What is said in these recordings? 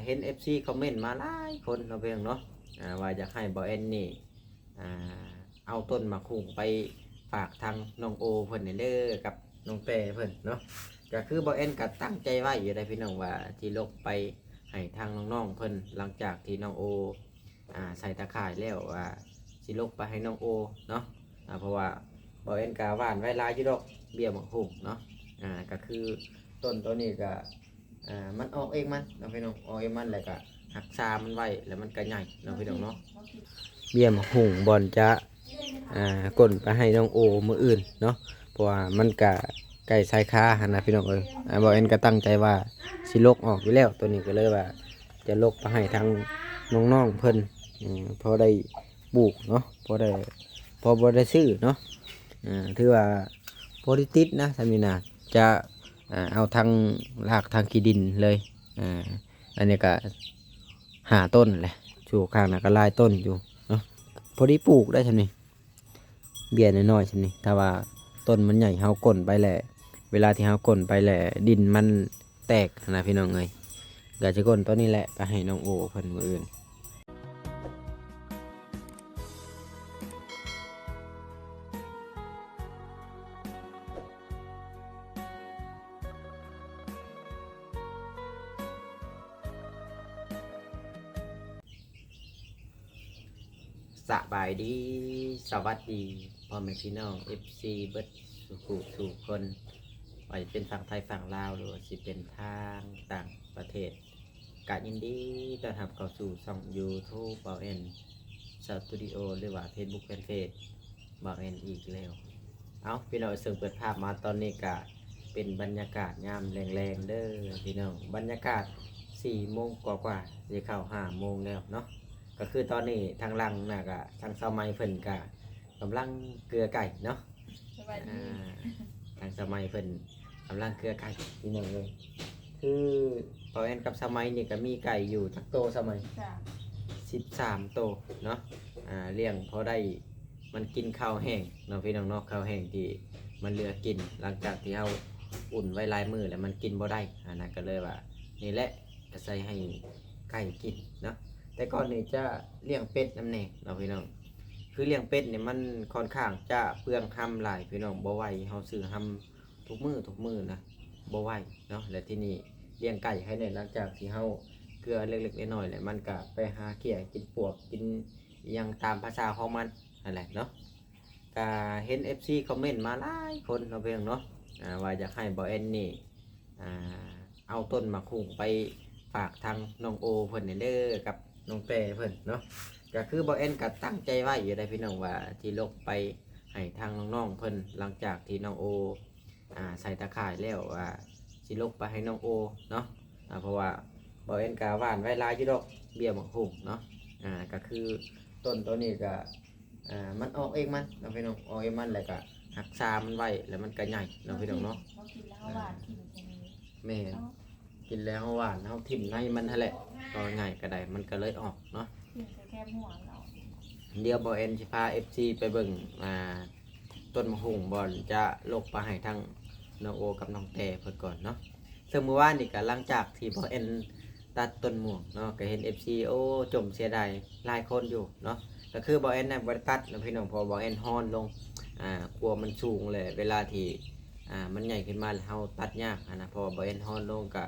ເຫັນເອັຟຊີຄອມເມັນມາຫຼາຍຄົນເນາະ ພີ່ນ້ອງເນາະ ອ່າ ວ່າຢາກໃຫ້ບ່າວແອນນີ້ ອ່າ ເອົາຕົ້ນໝາກຫຸ່ງໄປຝາກທາງນ້ອງໂອເພິ່ນແດ່ເດີ ກັບນ້ອງແຕ້ເພິ່ນເນາະ. ກໍຄືບ່າວແອນກໍຕັ້ງໃຈໄວ້ຢູ່ໄດ໋ ພີ່ນ້ອງ ວ່າຊິຫຼົກໄປໃຫ້ທາງນ້ອງໆເພິ່ນ ຫຼັງຈາກທີ່ນ້ອງໂອ ອ່າ ໃສ່ຕາຂ່າຍແລ້ວ ວ່າຊິຫຼົກໄປໃຫ້ນ້ອງໂອເນາະ. ອ່າ ເພາະວ່າບ່າວແອນກໍຫວ່ານໄວ້ຫຼາຍຢູ່ດອກ ເບ້ຍໝາກຫຸ່ງເນາະ. ອ່າ ກໍຄືຕົ້ນໂຕນີ້ກໍ ອ່າ ມັນອອກເອງມັນເນາະ ພີ່ນ້ອງ ອອກເອງມັນ ແລ້ວກໍຮັກສາມັນໄວ້ ແລ້ວມັນກໍໃຫຍ່ເນາະ ພີ່ນ້ອງເນາະ. ເບ້ຍໝາກຫຸ່ງບ່ອນຈະ ອ່າ ກົນໄປໃຫ້ນ້ອງໂອມື້ອື່ນເນາະ ເພາະວ່າມັນກະໃກ້ຊາຍຄາຫັ້ນນະ ພີ່ນ້ອງເອີຍ. ອ່າ ບ່າວແອນກໍຕັ້ງໃຈວ່າຊິຫຼົກອອກຢູ່ແລ້ວ ໂຕນີ້ກໍເລີຍວ່າຈະຫຼົກໄປໃຫ້ທາງນ້ອງໆເພິ່ນ ເອີ ພໍໄດ້ປູກເນາະ ພໍໄດ້ ພໍບໍ່ໄດ້ຊື້ເນາະ. ອ່າ ຖືວ່າພໍໄດ້ຕິດນະ ສ່ຳນີ້ນະ ຈະ ອ່າ ເອົາທັງຮາກທັງຂີ້ດິນເລີຍ. ອ່າ ອັນນີ້ກໍຫ້າຕົ້ນແຫຼະ ຢູ່ຂ້າງນັ້ນກໍຫຼາຍຕົ້ນຢູ່ເນາະ ພໍດີປູກໄດ້ສ່ຳນີ້ ເບ້ຍນ້ອຍໆສ່ຳນີ້. ຖ້າວ່າຕົ້ນມັນໃຫຍ່ ເຮົາກົນໄປແລ້ວ ເວລາທີ່ເຮົາກົນໄປແລ້ວ ດິນມັນແຕກຫັ້ນນະ ພີ່ນ້ອງເອີຍ. ກໍຈະກົນຕົ້ນນີ້ແຫຼະ ໄປໃຫ້ນ້ອງໂອເພິ່ນມື້ອື່ນ. ສະບາຍດີ ສະຫວັດດີ ພໍ່ແມ່ພີ່ນ້ອງເອັຟຊີເບິດສູ່ຜູ້ສູ່ຄົນ ວ່າຈະເປັນຝັ່ງໄທຝັ່ງລາວ ຫຼືວ່າຊິເປັນທາງຕ່າງປະເທດ ກະຍິນດີຕ້ອນຮັບເຂົ້າສູ່ຊ່ອງຢູທູບ ບ່າວແອນສະຕູດິໂອ ຫຼືວ່າເຟສບຸກແຟນເພຈບ່າວແອນອີກແລ້ວ. ເອົ້າ ພີ່ນ້ອງ ເຊິ່ງເປີດພາບມາຕອນນີ້ກະເປັນບັນຍາກາດຍາມແລງໆເດີພີ່ນ້ອງ ບັນຍາກາດສີ່ໂມງກວ່າໆ ຊິເຂົ້າຫ້າໂມງແລ້ວເນາະ. ກໍຄືຕອນນີ້ທາງຫຼັງນະ ກະທາງສາວໃໝ່ເພິ່ນກະກຳລັງເກືອໄກ່ເນາະ. ສະບາຍດີ ອ່າ ທາງສາວໃໝ່ເພິ່ນກຳລັງເກືອໄກ່ ພີ່ນ້ອງເອີຍ. ຄືບ່າວແອນກັບສາວໃໝ່ນີ້ກໍມີໄກ່ຢູ່ຈັກໂຕສາວໃໝ່? ສິບສາມໂຕເນາະ. ອ່າ ລ້ຽງພໍໄດ້ ມັນກິນເຂົ້າແຫ້ງເນາະ ພີ່ນ້ອງເນາະ ເຂົ້າແຫ້ງທີ່ມັນເຫຼືອກິນ ຫຼັງຈາກທີ່ເຮົາອຸ່ນໄວ້ຫຼາຍມື້ແລ້ວ ມັນກິນບໍ່ໄດ້ຫັ້ນນະ. ກໍເລີຍວ່ານີ້ແຫຼະ ອາໄສໃຫ້ໄກ່ກິນເນາະ. ແຕ່ກ່ອນນີ້ຈະລ້ຽງເປັດນຳແດ່ເນາະ ພີ່ນ້ອງ. ຄືລ້ຽງເປັດນີ້ມັນຄ່ອນຂ້າງຈະເປືອງຮຳຫຼາຍ ພີ່ນ້ອງ ບໍ່ໄຫວ ເຮົາຊື້ຮຳທຸກມື້ທຸກມື້ນະ ບໍ່ໄຫວເນາະ. ແລະທີ່ນີ້ລ້ຽງໄກ່ໃຫ້ແດ່ ຫຼັງຈາກທີ່ເຮົາເກືອເລັກໆນ້ອຍໆ ແລ້ວມັນກະໄປຫາເຂ້ຍກິນປວກ ກິນອີ່ຫຍັງຕາມພາສາຂອງມັນຫັ້ນແຫຼະເນາະ. ກະເຫັນເອັຟຊີຄອມເມັນມາຫຼາຍຄົນເນາະ ພີ່ນ້ອງເນາະ ອ່າ ວ່າຢາກໃຫ້ບ່າວແອນນີ້ ອ່າ ເອົາຕົ້ນໝາກຫຸ່ງໄປຝາກທາງນ້ອງໂອເພິ່ນແດ່ເດີ ກັບນ້ອງແຕ້ເພິ່ນເນາະ. ກໍຄືບ່າວແອນກໍຕັ້ງໃຈໄວ້ຢູ່ໄດ໋ ພີ່ນ້ອງ ວ່າຊິຫຼົກໄປໃຫ້ທາງນ້ອງໆເພິ່ນ ຫຼັງຈາກທີ່ນ້ອງໂອ ອ່າ ໃສ່ຕາຂ່າຍແລ້ວ ວ່າຊິຫຼົກໄປໃຫ້ນ້ອງໂອເນາະ. ອ່າ ເພາະວ່າບ່າວແອນກໍຫວ່ານໄວ້ຫຼາຍຢູ່ດອກ ເບ້ຍໝາກຫຸ່ງເນາະ. ອ່າ ກໍຄືຕົ້ນໂຕນີ້ກໍ ອ່າ ມັນອອກເອງມັນເນາະ ພີ່ນ້ອງ ອອກເອງມັນ ແລ້ວກໍຮັກສາມັນໄວ້ ແລ້ວມັນກໍໃຫຍ່ເນາະ ພີ່ນ້ອງເນາະ. ເຮົາກິນແລ້ວເຮົາຫວ່ານຖິ້ມ ອ່າ ແມ່ນ ເນາະ ກິນແລ້ວເຮົາຫວ່ານ ເຮົາຖິ້ມໃນມັນຫັ້ນແຫຼະ ເອົາງ່າຍກໍໄດ້ ມັນກໍເລີຍອອກເນາະ. ດຽວບ່າວແອນຊິພາເອັຟຊີໄປເບິ່ງ ອ່າ ຕົ້ນໝາກຫຸ່ງບ່ອນຈະຫຼົກໄປໃຫ້ທາງນ້ອງໂອກັບນ້ອງແຕ້ເພິ່ນກ່ອນເນາະ. ເຊິ່ງມື້ວານນີ້ກໍຫຼັງຈາກທີ່ບ່າວແອນຕັດຕົ້ນມ່ວງເນາະ ກໍເຫັນເອັຟຊີ ໂອ້ ຈົ່ມເສຍດາຍຫຼາຍຄົນຢູ່ເນາະ. ກໍຄືບ່າວແອນນັ້ນບໍ່ໄດ້ຕັດເນາະ ພີ່ນ້ອງ ເພາະວ່າບ່າວແອນຮອນລົງ ອ່າ ກົວມັນສູງ ແລະເວລາທີ່ ອ່າ ມັນໃຫຍ່ຂຶ້ນມາແລ້ວເຮົາຕັດຍາກຫັ້ນນະ. ເພາະວ່າບ່າວແອນຮອນລົງກໍ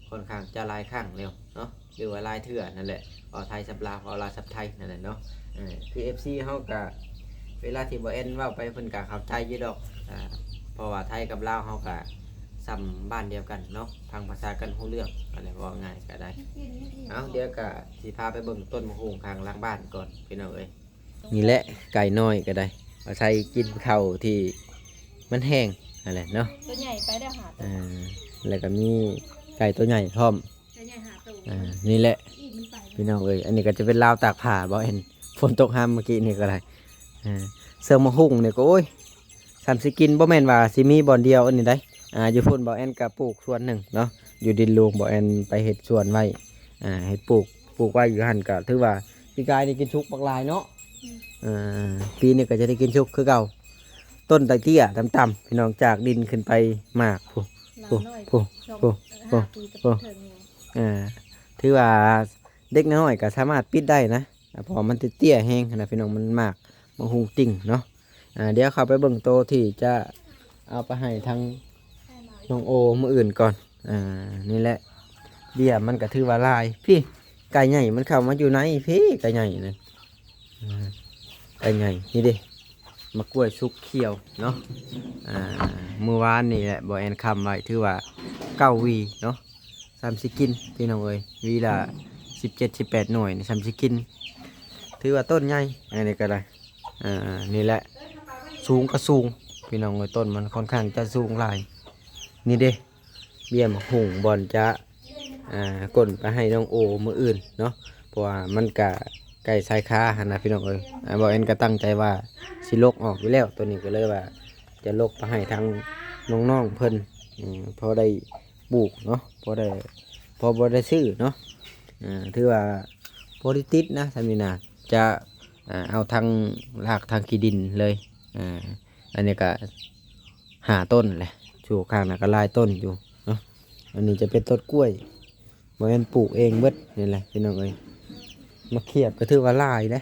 ຄ່ອນຂ້າງຈະຫຼາຍຄັ້ງແລ້ວເນາະ ຫຼືວ່າຫຼາຍເທື່ອນັ້ນແຫຼະ ເວົ້າໄທສັບລາວ ເວົ້າລາວສັບໄທນັ້ນແຫຼະເນາະ. ເອີ ຄືເອັຟຊີເຮົາກະ ເວລາທີ່ບ່າວແອນເວົ້າໄປເພິ່ນກະເຂົ້າໃຈຢູ່ດອກ ອ່າ ເພາະວ່າໄທກັບລາວເຮົາກະສ່ຳບ້ານດຽວກັນເນາະ ຟັງພາສາກັນຮູ້ເລື່ອງ ອັນນີ້ເວົ້າງ່າຍກະໄດ້. ເອົາ ດຽວກະຊິພາໄປເບິ່ງຕົ້ນໝາກຫຸ່ງຂ້າງຫຼັງບ້ານກ່ອນ ພີ່ນ້ອງເອີຍ. ນີ້ແຫຼະ ໄກ່ນ້ອຍກໍໄດ້ ອາໄສກິນເຂົ້າທີ່ມັນແຫ້ງຫັ້ນແຫຼະເນາະ. ຕົວໃຫຍ່ໄປແລ້ວຫາໂຕ ອ່າ ແລ້ວກໍມີໄກ່ຕົວໃຫຍ່ພ້ອມ ຕົວໃຫຍ່ຫ້າໂຕ ອ່າ ນີ້ແຫຼະ ອີກມັນໄປແລ້ວ ພີ່ນ້ອງເອີຍ. ອັນນີ້ກໍຈະເປັນລາວຕາກຜ້າ ບໍ່ເຫັນ ຝົນຕົກຫ້າມເມື່ອກີ້ນີ້ກໍໄດ້. ອ່າ ເຊິ່ງໝາກຫຸ່ງນີ້ກໍ ໂອ້ຍ ສ່ຳຊິກິນ ບໍ່ແມ່ນວ່າຊິມີບ່ອນດຽວອັນນີ້ໃດ໋. ອ່າ ຢູ່ພຸ້ນບ່າວແອນກໍປູກສວນໜຶ່ງເນາະ ຢູ່ດິນຫຼວງ ບ່າວແອນໄປເຮັດສວນໄວ້ ອ່າ ເຮັດປູກ ປູກໄວ້ຢູ່ຫັ້ນ ກໍຖືວ່າປີກາຍນີ້ກິນສຸກບັກຫຼາຍເນາະ. ອືມ ອ່າ ປີນີ້ກໍຈະໄດ້ກິນສຸກຄືເກົ່າ. ຕົ້ນຕາເຕ້ຍຕ່ຳໆ ພີ່ນ້ອງ ຈາກດິນຂຶ້ນໄປໝາກ ພຸ້ນ ພຸ້ນ ພຸ້ນ ພຸ້ນ ພຸ້ນ ອ່າ ແຖ ຖືວ່າເດັກນ້ອຍກໍສາມາດປິດໄດ້ນະ ເພາະວ່າມັນເຕ້ຍໆແຮງນະພີ່ນ້ອງ ມັນໝາກ ໝາກຫຸ່ງຕິ່ງເນາະ. ອ່າ ດຽວເຂົ້າໄປເບິ່ງໂຕທີ່ຈະເອົາໄປໃຫ້ທາງນ້ອງໂອມື້ອື່ນກ່ອນ. ອ່າ ນີ້ແຫຼະ ເບ້ຍມັນກໍຖືວ່າຫຼາຍ. ພີ້ ໄກ່ໃຫຍ່ມັນເຂົ້າມາຢູ່ໃນ ພີ້ ໄກ່ໃຫຍ່ນະ. ອ່າ ໄກ່ໃຫຍ່ ນີ້ເດ້ ໝາກກ້ວຍສຸກຂຽວເນາະ. ອ່າ ມື້ວານນີ້ແຫຼະ ບໍ່ແອນຄ້ຳໄວ້ ຖືວ່າເກົ້າຫວີເນາະ. ສ່ຳຊິກິນພີ່ນ້ອງເອີຍ ຫວີລະສິບເຈັດ ສິບແປດໜ່ວຍນີ້ ສ່ຳຊິກິນ ຖືວ່າຕົ້ນໃຫຍ່. ອັນນີ້ກໍໄດ້ ອ່າ ນີ້ແຫຼະ ສູງກໍສູງພີ່ນ້ອງເອີຍ ຕົ້ນມັນຄ່ອນຂ້າງຈະສູງຫຼາຍ. ນີ້ເດ້ ເບ້ຍໝາກຫຸ່ງ ບ່ອນຈະ ອ່າ ກົ້ນໄປໃຫ້ນ້ອງໂອມື້ອື່ນເນາະ ເພາະວ່າມັນກະໃກ້ຊາຍຄາຫັ້ນນະພີ່ນ້ອງເອີຍ. ອ່າ ບ່າວແອນກໍຕັ້ງໃຈວ່າຊິລົກອອກຢູ່ແລ້ວ ໂຕນີ້ກໍເລີຍວ່າຈະລົກໄປໃຫ້ທາງນ້ອງໆເພິ່ນ ເອີ ພໍໄດ້ປູກເນາະ ພໍໄດ້ ພໍບໍ່ໄດ້ຊື້ເນາະ. ອ່າ ຖືວ່າພໍໄດ້ຕິດນະ ສ່ຳນີ້ນະ ຈະ ອ່າ ເອົາທັງຮາກທັງຂີ້ດິນເລີຍ. ອ່າ ອັນນີ້ກໍຫ້າຕົ້ນແຫຼະ ຢູ່ຂ້າງນັ້ນກໍຫຼາຍຕົ້ນຢູ່ເນາະ. ອັນນີ້ຈະເປັນຕົ້ນກ້ວຍ ບໍ່ແມ່ນປູກເອງເບິດນີ້ແຫຼະພີ່ນ້ອງເອີຍ. ໝາກຂຽບກໍຖືວ່າຫຼາຍເດ້.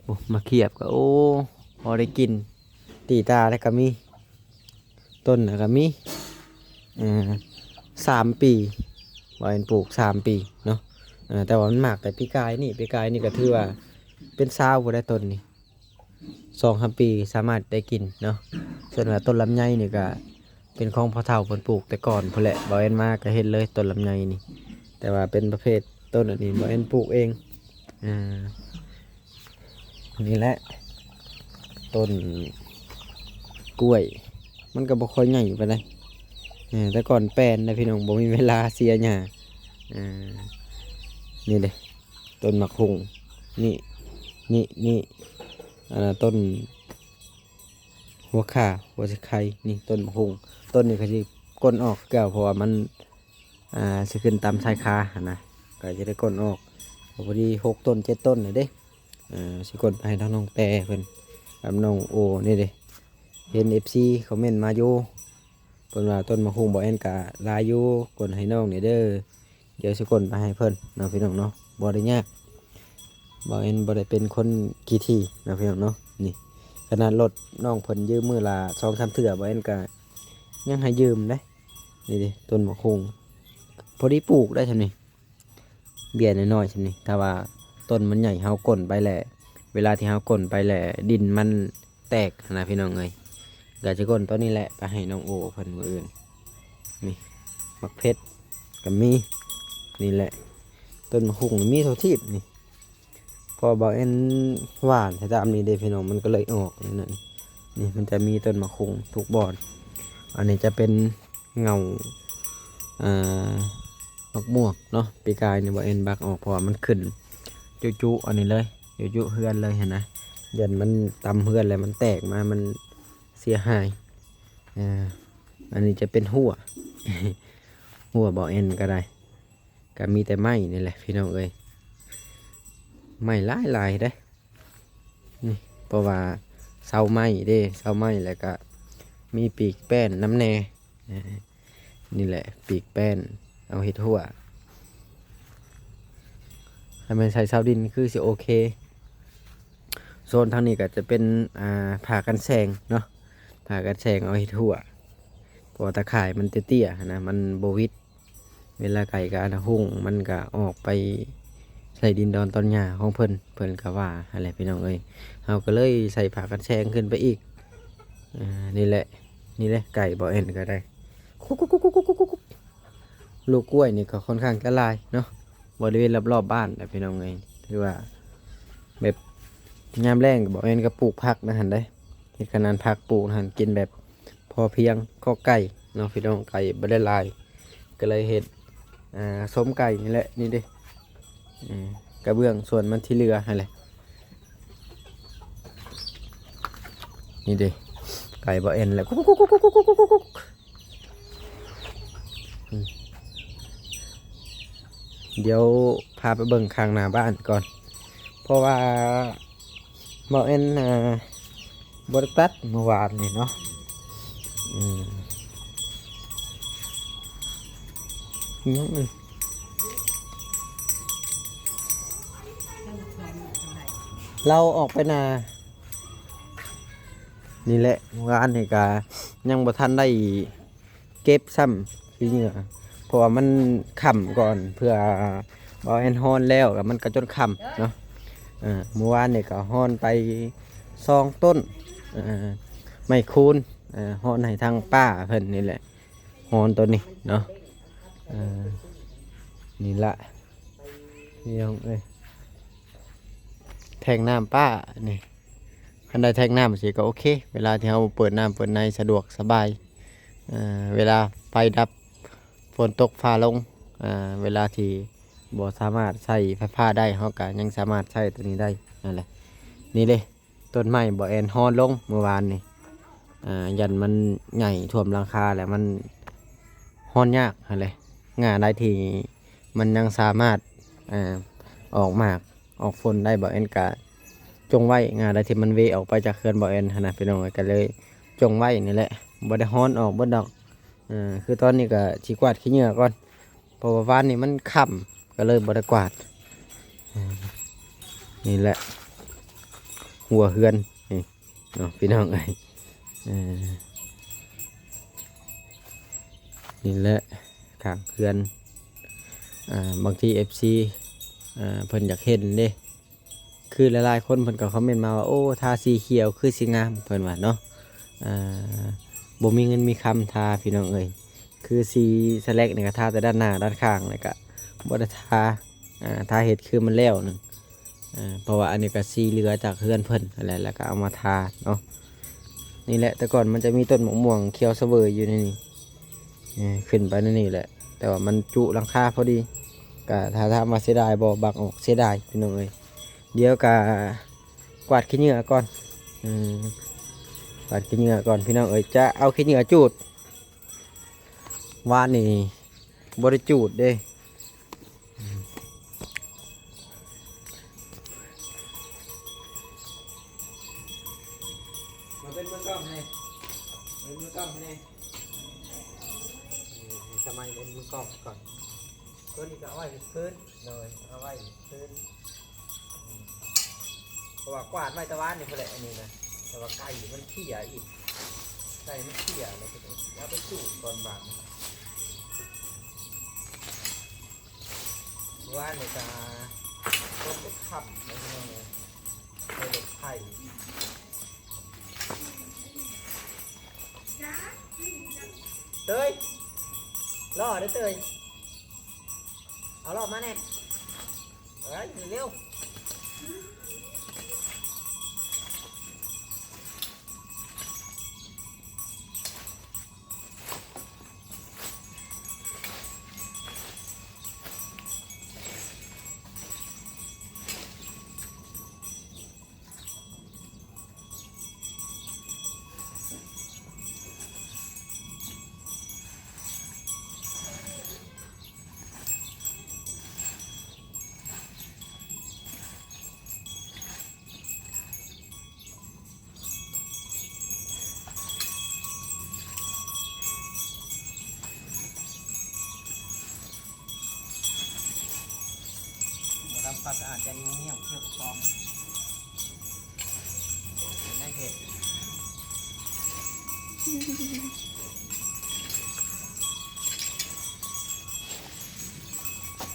ໂອ້ ໝາກຂຽບກໍ ໂອ້ ພໍໄດ້ກິນ ຕີຕາແລ້ວກໍມີ ຕົ້ນນະກໍມີ ເອີ ສາມປີ ບໍ່ແມ່ນປູກສາມປີເນາະ. ເອີ ແຕ່ວ່າມັນໝາກແຕ່ປີກາຍນີ້ ປີກາຍນີ້ກໍຖືວ່າເປັນຊາວພຸ້ນແຫຼະຕົ້ນນີ້ ສອງສາມປີສາມາດໄດ້ກິນເນາະ. ສ່ວນວ່າຕົ້ນລຳໄຍນີ້ກໍເປັນຂອງພໍ່ເຖົ້າເພິ່ນປູກແຕ່ກ່ອນພຸ້ນແຫຼະ ບ່າວແອນມາກໍເຫັນເລີຍຕົ້ນລຳໄຍນີ້ ແຕ່ວ່າເປັນປະເພດຕົ້ນອັນນີ້ ບ່າວແອນປູກເອງ. ອ່າ ນີ້ແຫຼະ ຕົ້ນກ້ວຍ ມັນກໍບໍ່ຄ່ອຍໃຫຍ່ປານໃດ. ເອີ ແຕ່ກ່ອນແປນນະພີ່ນ້ອງ ບໍ່ມີເວລາເສຍຫຍ້າ. ເອີ ນີ້ເດ້ ຕົ້ນໝາກຫຸ່ງ ນີ້ ນີ້ ນີ້ ອັນນັ້ນຕົ້ນຫົວຂ່າ ຫົວຊິໄຄ ນີ້ຕົ້ນໝາກຫຸ່ງ. ຕົ້ນນີ້ກໍຊິກົ້ນອອກຄືເກົ່າ ເພາະວ່າມັນ ອ່າ ຊິຂຶ້ນຕາມຊາຍຄາຫັ້ນນະ ກໍຈະໄດ້ກົ້ນອອກ. ກໍພໍດີຫົກຕົ້ນເຈັດຕົ້ນແລ້ວເດ້. ເອີ ຊິກົ້ນໄປໃຫ້ທາງນ້ອງແປເພິ່ນກັບນ້ອງໂອນີ້ເດ້. ເຫັນເອັຟຊີຄອມເມັນມາຢູ່ ເພິ່ນວ່າຕົ້ນໝາກຫຸ່ງບ່າວແອນກະຫຼາຍຢູ່ ກົ້ນໃຫ້ນ້ອງແດ່ເດີ. ດຽວຊິກົ້ນໄປໃຫ້ເພິ່ນເນາະພີ່ນ້ອງເນາະ ບໍ່ໄດ້ຍາກ. ບ່າວແອນບໍ່ໄດ້ເປັນຄົນຂີ້ຖີ່ເນາະພີ່ນ້ອງເນາະ. ນີ້ຂະໜາດລົດນ້ອງເພິ່ນຢືມມື້ລະສອງສາມເທື່ອ ບ່າວແອນກະຍັງໃຫ້ຢືມເດ້. ນີ້ເດ້ ຕົ້ນໝາກຫຸ່ງ ພໍດີປູກໄດ້ຊ່ຳນີ້ ເບ້ຍນ້ອຍໆຊ່ຳນີ້. ຖ້າວ່າຕົ້ນມັນໃຫຍ່ ເຮົາກົ້ນໄປແຫຼະ ເວລາທີ່ເຮົາກົ້ນໄປແຫຼະ ດິນມັນແຕກຫັ້ນນະພີ່ນ້ອງເອີຍ. ກໍຈະກົ້ນຕົ້ນນີ້ແຫຼະໄປໃຫ້ນ້ອງໂອເພິ່ນມື້ອື່ນ. ນີ້ໝາກເຜັດກໍມີ. ນີ້ແຫຼະ ຕົ້ນໝາກຫຸ່ງມີທົ່ວທີບນີ້ ເພາະວ່າບ່າວແອນຫວ່ານໃສ່ຕາມນີ້ເດ້ພີ່ນ້ອງ ມັນກໍເລີຍອອກນີ້ນະ. ນີ້ມັນຈະມີຕົ້ນໝາກຫຸ່ງທຸກບ່ອນ. ອັນນີ້ຈະເປັນເຫງົ້າ ອ່າ ໝາກໝວກເນາະ. ປີກາຍນີ້ບ່າວແອນບັກອອກ ເພາະວ່າມັນຂຶ້ນຈຸໆອັນນີ້ເລີຍ ຈຸໆເຮືອນເລີຍຫັ້ນນະ. ຢ້ານມັນຕຳເຮືອນແລ້ວມັນແຕກມາ ມັນເສຍຫາຍ. ອ່າ ອັນນີ້ຈະເປັນຮົ້ວ ຮົ້ວບ່າວແອນກໍໄດ້. ກໍມີແຕ່ໄມ້ນີ້ແຫຼະພີ່ນ້ອງເອີຍ ໄມ້ຫຼາຍໆເດ້. ນີ້ ເພາະວ່າເສົາໄມ້ເດ້ ເສົາໄມ້ ແລ້ວກະມີປີກແປ້ນນຳແດ່. ນີ້ແຫຼະ ປີກແປ້ນເອົາເຮັດຮົ້ວ. ຖ້າແມ່ນໃສ່ເສົາດິນຄືຊິໂອເຄ. ໂຊນທາງນີ້ກໍຈະເປັນ ອ່າ ຜ້າກັນແສງເນາະ ຜ້າກັນແສງເອົາເຮັດຮົ້ວ ເພາະວ່າຕາຂ່າຍມັນເຕ້ຍໆຫັ້ນນະ ມັນບໍ່ຫວິດ. ເວລາໄກ່ກະອັນນະຮຸ່ງ ມັນກະອອກໄປໃສ່ດິນດອນຕອນຫຍ້າຂອງເພິ່ນ ເພິ່ນກະວ່າຫັ້ນແຫຼະພີ່ນ້ອງເອີຍ. ເຮົາກະເລີຍໃສ່ຜ້າກັນແສງຂຶ້ນໄປອີກ. ອ່າ ນີ້ແຫຼະ ນີ້ແຫຼະ ໄກ່ບ່າວແອນກະໄດ້. ລູກກ້ວຍນີ້ກະຄ່ອນຂ້າງຈະຫຼາຍເນາະ ບໍລິເວນລອບໆບ້ານນະພີ່ນ້ອງເອີຍ. ຖືວ່າແບບຍາມແລ້ງກະບ່າວແອນກະປູກຜັກນະຫັ້ນເດ້ ເຮັດຂະໜານຜັກປູກນະຫັ້ນ ກິນແບບ ພໍພຽງ ເພາະໄກ່ເນາະພີ່ນ້ອງ ໄກ່ບໍ່ໄດ້ຫຼາຍ ກໍເລີຍເຮັດ ອ່າ ສົມໄກ່ນີ້ແຫຼະ. ນີ້ເດ້ ອືມ ກະເບື້ອງສວນມັນທີ່ເຫຼືອຫັ້ນແຫຼະ. ນີ້ເດ້ ໄກ່ບ່າວແອນແຫຼະ ກຸກໆ. ອືມ ດຽວພາໄປເບິ່ງຂ້າງໜ້າບ້ານກ່ອນ ເພາະວ່າ ບ່າວແອນ ອ່າ ບໍ່ໄດ້ຕັດມື້ວານນີ້ເນາະ. ອືມ ຍັງ ອືມ ລາວອອກໄປນາ ນີ້ແຫຼະ ວານນີ້ກະຍັງບໍ່ທັນໄດ້ເກັບຊ້ຳຂີ້ເຫຍື້ອ ເພາະວ່າມັນຄ່ຳກ່ອນ ເພື່ອເບົາແອນຮອນແລ້ວ ກະມັນກະຈົນຄ່ຳເນາະ. ເອີ ມື້ວານນີ້ກະຮອນໄປສອງຕົ້ນ ເອີ ໄມ້ຄູນ ເອີ ຮອນໃຫ້ທາງປ້າເພິ່ນນີ້ແຫຼະ ຮອນໂຕນີ້ເນາະ. ເອີ ນີ້ລະ ພີ່ນ້ອງເອີຍ ແທງນ້ຳປ້ານີ້ ຄັນໄດ້ແທງນ້ຳຊີ້ກໍໂອເຄ ເວລາທີ່ເຮົາເປີດນ້ຳເປີດໃນສະດວກສະບາຍ. ເອີ ເວລາໄຟດັບ ຝົນຕົກຟ້າລົງ ເອີ ເວລາທີ່ບໍ່ສາມາດໃຊ້ໄຟຟ້າໄດ້ ເຮົາກໍຍັງສາມາດໃຊ້ໂຕນີ້ໄດ້ ນັ້ນແຫຼະ. ນີ້ເດ້ ຕົ້ນໄມ້ບໍ່ແອນຮອນລົງມື້ວານນີ້ ອ່າ ຢ້ານມັນໃຫຍ່ຖ້ວມຫຼັງຄາແລ້ວມັນຮອນຍາກຫັ້ນແຫຼະ. ງ່າໃດທີ່ມັນຍັງສາມາດ ອ່າ ອອກໝາກອອກຜົນໄດ້ ບໍ່ແອນກະຈົ່ງໄວ້. ງ່າໃດທີ່ມັນເວອອກໄປຈາກເຮືອນບໍ່ແອນຫັ້ນນະ ພີ່ນ້ອງເອີຍ ກະເລີຍຈົ່ງໄວ້ນີ້ແຫຼະ ບໍ່ໄດ້ຮອນອອກເບິດດອກ. ເອີ ຄືຕອນນີ້ກະຊິກວາດຂີ້ເຫຍື້ອກ່ອນ ເພາະວ່າວານນີ້ມັນຄ່ຳ ກໍເລີຍບໍ່ໄດ້ກວາດ. ເອີ ນີ້ແຫຼະ ຫົວເຮືອນນີ້ເນາະ ພີ່ນ້ອງເອີຍ. ເອີ ນີ້ແຫຼະ ຂ້າງເຮືອນ ອ່າ ບາງທີເອັຟຊີ ເອີ ເພິ່ນຢາກເຫັນເດ້ ຄືຫຼາຍໆຄົນເພິ່ນກໍຄອມເມັນມາວ່າ ໂອ້ ທາສີຂຽວຄືຊິງາມ ເພິ່ນວ່າເນາະ. ອ່າ ບໍ່ມີເງິນມີຄຳທາ ພີ່ນ້ອງເອີຍ ຄືສີສະແລັກນີ້ກໍທາແຕ່ດ້ານໜ້າດ້ານຂ້າງ ແລ້ວກໍບໍ່ໄດ້ທາ ອ່າ ທາເຮັດຄືມັນແລ້ວໜຶ່ງ ເພາະວ່າອັນນີ້ກໍສີເຫຼືອຈາກເຮືອນເພິ່ນຫັ້ນແຫຼະ ແລ້ວກໍເອົາມາທາເນາະ. ນີ້ແຫຼະ ແຕ່ກ່ອນມັນຈະມີຕົ້ນໝາກມ່ວງຂຽວສະເຫວີຍຢູ່ໃນນີ້ ເອີ ຂຶ້ນໄປໃນນີ້ແຫຼະ ແຕ່ວ່າມັນຈຸຫຼັງຄາພໍດີ. ກະຖ້າຖາມວ່າເສຍດາຍບໍ່ ບັກອອກ ເສຍດາຍ ພີ່ນ້ອງເອີຍ. ດຽວກະກວາດຂີ້ເຫຍື້ອກ່ອນ ເອີ ກວາດຂີ້ເຫຍື້ອກ່ອນ ພີ່ນ້ອງເອີຍ. ຈະເອົາຂີ້ເຫຍື້ອຈູດ ວານນີ້ບໍ່ໄດ້ຈູດເດ້. ມາເປັນມືກ້ອງໃຫ້ ເປັນມືກ້ອງໃຫ້ແດ່. ເອີ ໃຫ້ສະໄໝເປັນມືກ້ອງກ່ອນ. ຕົວນີ້ກໍເອົາໄວ້ຄືນ ໂດຍ ເອົາໄວ້ຄືນ. ເພາະວ່າກວາດໄວ້ແຕ່ວານນີ້ພຸ້ນແຫຼະ ອັນນີ້ນະ ແຕ່ວ່າໄກ່ມັນເຄຍອີກ ໄກ່ມັນເຄຍ ແລ້ວກໍເອົາໄປສູດກ່ອນບາດນີ້. ວານນີ້ກະຝົນຕົກຄ່ຳ ພີ່ນ້ອງເອີຍ ເລີຍໄດ້ໄຂ່. ເຕີຍ ລໍເດີເຕີຍ ເອົາລໍມາແດ່ ເອີຍ ເລັວ. ບໍ່ທຳຄວາມສະອາດ ຢ້ານງູເຫື່ອມຂຽວກະປອມ ເປັນຫຍັງເຫັດ.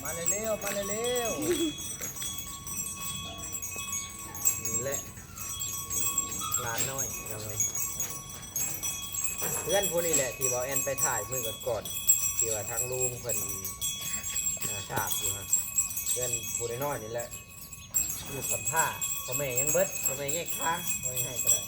ມາເລັວໆ ມາເລັວໆ. ນີ້ແຫຼະ ຫຼານນ້ອຍ ເຮືອນຜູ້ນີ້ແຫຼະ ທີ່ເບົາແອນໄປຖ່າຍມື້ກ່ອນໆ ທີ່ວ່າທາງລຸງເພິ່ນ ອ່າ ສາບຢູ່ຫັ້ນ ເຮືອນຜູ້ນ້ອຍໆນີ້ແຫຼະ. ຢູ່ສຳພາ ພໍ່ແມ່ຍັງເບິດ ພໍ່ແມ່ແຍກທາງ ບໍ່ໃຫ້ໃຫ້ກໍໄດ້. ມ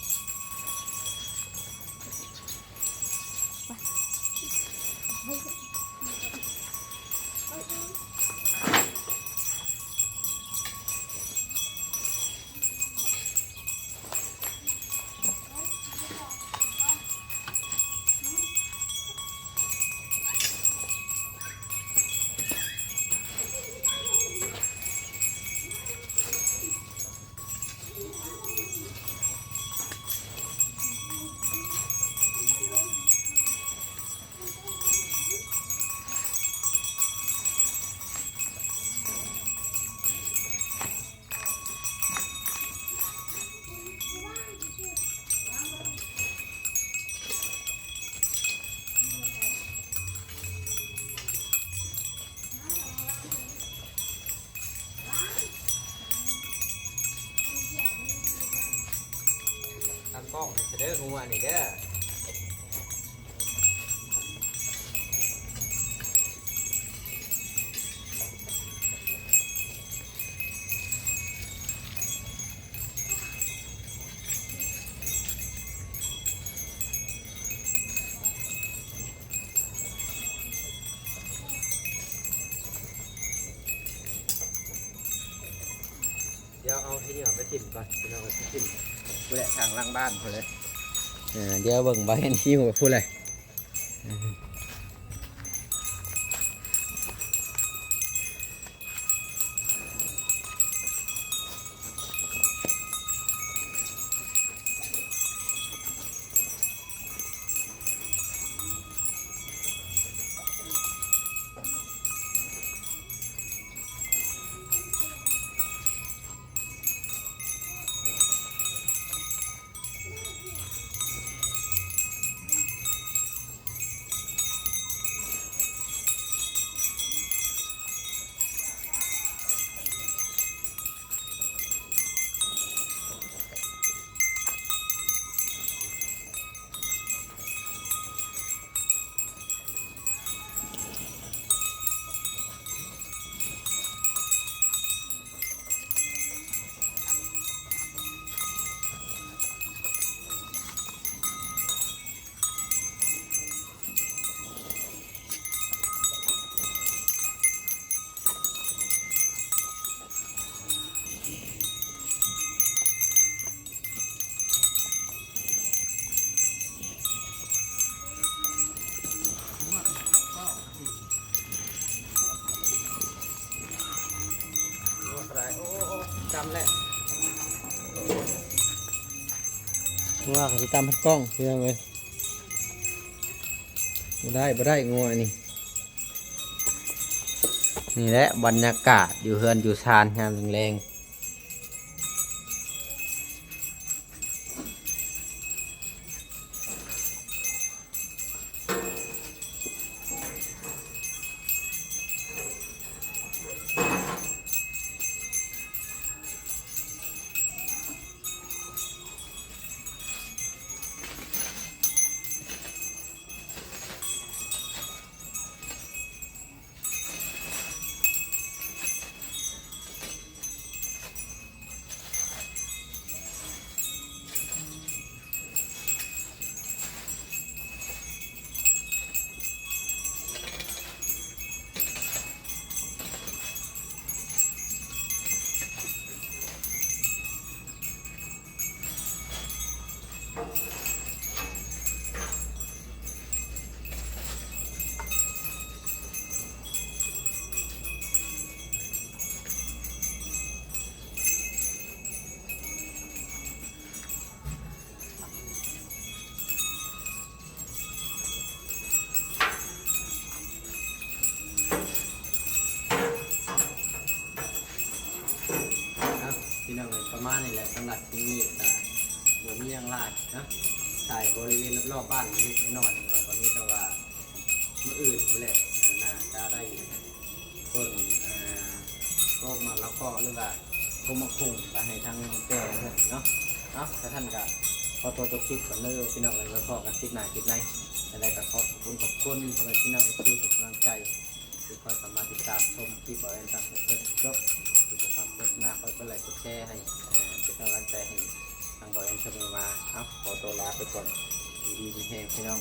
ອງໃຫ້ເດີງົວນີ້ເດີ. ດຽວເອົາຂີ້ເຫຍື້ອໄປຖິ້ມກ່ອນ ພີ່ນ້ອງເອີຍ ໄປຖິ້ມພຸ້ນແຫຼະ ທາງຫຼັງບ້ານພຸ້ນເລີຍ. ເອີ ດຽວເບິ່ງບ່າວແອນຊິວໄປພຸ້ນແຫຼະ. ງົວກະຊິຕຳພັດກ້ອງ ພີ່ນ້ອງເອີຍ. ບໍ່ໄດ້ ບໍ່ໄດ້ ງົວອັນນີ້. ນີ້ແຫຼະບັນຍາກາດຢູ່ເຮືອນຢູ່ຊານຍາມແລງໆ. ເອົາ ພີ່ນ້ອງເອີຍ ປະມານນີ້ແຫຼະ ສຳລັບຄລິບນີ້ກະບໍ່ມີຫຍັງຫຼາຍເນາະ ຖ່າຍບໍລິເວນລອບໆບ້ານເລັກໆນ້ອຍໆ ກະມີແຕ່ວ່າ ມື້ອື່ນພຸ້ນແຫຼະ ໜ້າຈະໄດ້ ເບິ່ງ ອ່າ ໂຕໝາກລະເຄາະ ຫຼືວ່າໂຕໝາກຫຸ່ງ ໄປໃຫ້ທາງນ້ອງແກ້ວເພິ່ນເນາະ. ເອົາ ຖ້າຊັ້ນກະຂໍຕົວຈົບຄລິບກ່ອນເດີພີ່ນ້ອງເອີຍ ໄວ້ພໍ້ກັນຄລິບໜ້າຄລິບໃນ. ຈັ່ງໃດກະຂໍຂອບຄຸນຂອບຄຸນພໍ່ແມ່ພີ່ນ້ອງເອັຟຊີ ທຸກກຳລັງໃຈ ທີ່ຄອຍເຂົ້າມາຕິດຕາມຊົມຄລິບບ່າວແອນຕັ້ງແຕ່ຕົ້ນຈົນຈົບ ທີ່ເປັນຄວາມໂຄສະນາ ຄອຍກົດໄລກົດແຊໃຫ້ ເປັນກຳລັງໃຈໃຫ້ທາງບ່າວແອນສະເໝີມາ. ເອົາ ຂໍຕົວລາໄປກ່ອນ ຢູ່ດີມີແຮງພີ່ນ້ອງ.